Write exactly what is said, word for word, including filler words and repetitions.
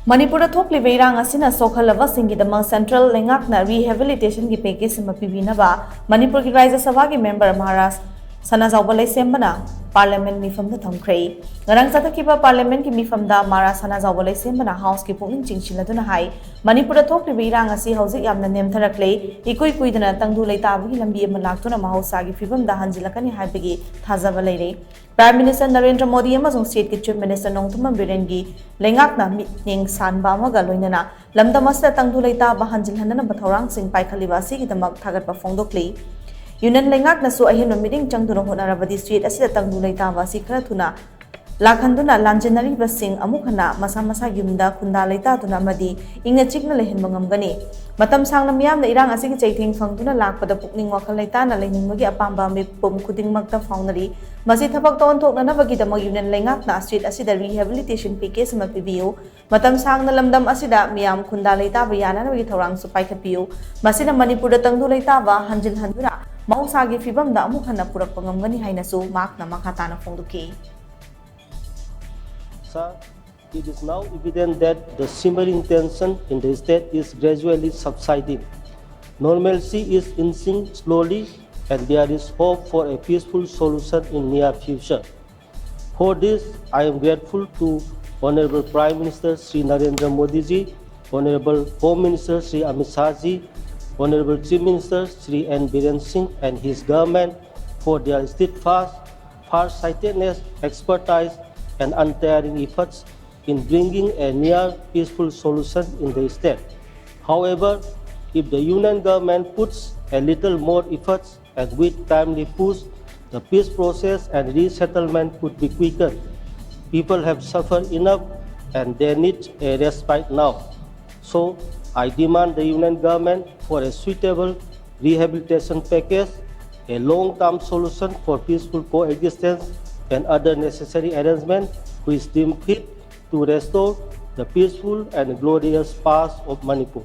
ꯃꯅꯤꯄꯨꯔꯗ ꯊꯣꯛꯂꯤꯕ ꯏꯔꯥꯡ ꯑꯁꯤꯅ ꯁꯣꯛꯍꯜꯂꯕꯁꯤꯡꯒꯤꯗꯃꯛ ꯁꯦꯟꯇ꯭ꯔꯦꯜ ꯂꯩꯉꯥꯛꯅ ꯔꯤꯍꯦꯕꯤꯂꯤꯇꯦꯁꯟꯒꯤ ꯄꯦꯀꯦꯖ ꯑꯃ ꯄꯤꯕꯤꯅꯕ ꯃꯅꯤꯄꯨꯔꯒꯤ ꯔꯥꯖ꯭ꯌ ꯁꯚꯥꯒꯤ ꯃꯦꯝꯕꯔ ꯃꯍꯥꯔꯥꯖ ꯁꯅꯥꯖꯥꯎꯕ ꯂꯩꯁꯦꯝꯕꯅ ꯄꯥꯔꯂꯤꯌꯥꯃꯦꯟꯠ ꯃꯤꯐꯝꯗ ꯊꯝꯈ꯭ꯔꯦ꯫ ꯉꯔꯥꯡ ꯆꯠꯊꯈꯤꯕ ꯄꯥꯔꯂꯤꯌꯥꯃꯦꯟꯠꯀꯤ ꯃꯤꯐꯝꯗ ꯃꯍꯥꯔꯥꯖ ꯁꯅꯥꯖꯥꯎꯕ ꯂꯩꯁꯦꯝꯕꯅ ꯍꯥꯎꯁꯀꯤ ꯄꯨꯛꯅꯤꯡ ꯆꯤꯡꯁꯤꯜꯂꯗꯨꯅ ꯍꯥꯏ, ꯃꯅꯤꯄꯨꯔꯗ ꯊꯣꯛꯂꯤꯕ ꯏꯔꯥꯡ ꯑꯁꯤ ꯍꯧꯖꯤꯛ ꯌꯥꯝꯅ ꯅꯦꯝꯊꯔꯛꯂꯦ, ꯏꯀꯨꯏ ꯀꯨꯏꯗꯅ ꯇꯪꯗꯨ ꯂꯩꯇꯥꯕꯒꯤ ꯂꯝꯕꯤ ꯑꯃ ꯂꯥꯛꯇꯨꯅ ꯃꯍꯧꯁꯥꯒꯤ ꯐꯤꯕꯝꯗ ꯍꯟꯖꯤꯜꯂꯛꯀꯅꯤ ꯍꯥꯏꯕꯒꯤ ꯊꯥꯖꯕ ꯂꯩꯔꯦ꯫ Prime Minister ꯅꯔꯦꯟꯗ꯭ꯔ ꯃꯣꯗꯤ ꯑꯃꯁꯨꯡ stateꯀꯤ Chief Minister ꯅꯣꯡꯊꯣꯝꯕꯝ ꯕꯤꯔꯦꯟꯒꯤ ꯂꯩꯉꯥꯛꯅ ꯃꯤꯠꯌꯦꯡ ꯁꯥꯟꯕ ꯑꯃꯒ ꯂꯣꯏꯅꯅ ꯂꯝꯗꯝ ꯑꯁꯤꯗ ꯇꯪꯗꯨ ꯂꯩꯇꯥꯕ ꯍꯟꯖꯤꯜꯍꯟꯅꯅꯕ ꯊꯧꯔꯥꯡꯁꯤꯡ ꯄꯥꯏꯈꯠꯂꯤꯕ ꯑꯁꯤꯒꯤꯗꯃꯛ ꯊꯥꯒꯠꯄ ꯐꯣꯡꯗꯣꯛꯂꯤ꯫ ꯌꯨꯅꯤꯌꯟ ꯂꯩꯉꯥꯛꯅꯁꯨ ꯑꯍꯦꯟꯕ ꯃꯤꯠꯌꯦꯡ ꯆꯪꯗꯨꯅ ꯍꯣꯠꯅꯔꯕꯗꯤ state ꯑꯁꯤꯗ ꯇꯪꯗꯨ ꯂꯩꯇꯥꯕ ꯑꯁꯤ ꯈꯔ ꯊꯨꯅ ꯂꯥꯛꯍꯟꯗꯨꯅ ꯂꯥꯟꯖꯦꯟꯅꯔꯤꯕꯁꯤꯡ ꯑꯃꯨꯛ ꯍꯟꯅ ꯃꯁꯥ ꯃꯁꯥꯒꯤ ꯌꯨꯝꯗ ꯈꯨꯟꯗꯥ ꯂꯩꯇꯥꯗꯨꯅ ꯑꯃꯗꯤ ꯏꯪꯅ ꯆꯤꯛꯅ ꯂꯩꯍꯟꯕ ꯉꯝꯒꯅꯤ꯫ ꯃꯇꯝ ꯁꯥꯡꯅ ꯃꯤꯌꯥꯝꯅ ꯏꯔꯥꯡ ꯑꯁꯤꯒꯤ ꯆꯩꯊꯦꯡ ꯐꯪꯗꯨꯅ ꯂꯥꯛꯄꯗ ꯄꯨꯛꯅꯤꯡ ꯋꯥꯈꯜ ꯂꯩꯇꯥꯅ ꯂꯩꯅꯤꯡꯕꯒꯤ ꯑꯄꯥꯝꯕ ꯃꯤꯄꯨꯝ ꯈꯨꯗꯤꯡꯃꯛꯇ ꯐꯥꯎꯅꯔꯤ꯫ ꯃꯁꯤ ꯊꯕꯛꯇ ꯑꯣꯟꯊꯣꯛꯅꯅꯕꯒꯤꯗꯃꯛ ꯌꯨꯅꯤꯌꯟ ꯂꯩꯉꯥꯛꯅ state ꯑꯁꯤꯗ rehabilitation package ꯑꯃ ꯄꯤꯕꯤꯌꯨ, ꯃꯇꯝ ꯁꯥꯡꯅ ꯂꯝꯗꯝ ꯑꯁꯤꯗ ꯃꯤꯌꯥꯝ ꯈꯨꯟꯗꯥ ꯂꯩꯇꯥꯕ ꯌꯥꯅꯅꯕꯒꯤ ꯊꯧꯔꯥꯡꯁꯨ ꯄꯥꯏꯈꯠꯄꯤꯌꯨ꯫ ꯃꯁꯤꯅ ꯃꯅꯤꯄꯨꯔꯗ ꯇꯪꯗꯨ ꯂꯩꯇꯥꯕ ꯍꯟꯖꯤꯜꯍꯟꯗꯨꯅ ꯃꯍꯧꯁꯥꯒꯤ ꯐꯤꯕꯝꯗ ꯑꯃꯨꯛ ꯍꯟꯅ ꯄꯨꯔꯛꯄ ꯉꯝꯒꯅꯤ ꯍꯥꯏꯅꯁꯨ ꯃꯍꯥꯛꯅ ꯃꯈꯥ ꯇꯥꯅ ꯐꯣꯡꯗꯣꯛꯈꯤ꯫ Sir, it is now evident that the simmering tension in the state is gradually subsiding. Normalcy is inching slowly, and there is hope for a peaceful solution in near future. For this, I am grateful to Honorable Prime Minister Shri Narendra Modi ji, Honorable Home Minister Shri Amit Shah ji, Honorable Chief Minister Shri N Biren Singh and his government for their steadfast, far-sightedness, expertise, and untiring efforts in bringing a near peaceful solution in the state. However, if the Union government puts a little more efforts and with timely push, the peace process and resettlement could be quickened. People have suffered enough and they need a respite now. So, I demand the Union government for a suitable rehabilitation package, a long-term solution for peaceful coexistence, and other necessary arrangements which deem fit to restore the peaceful and glorious past of Manipur.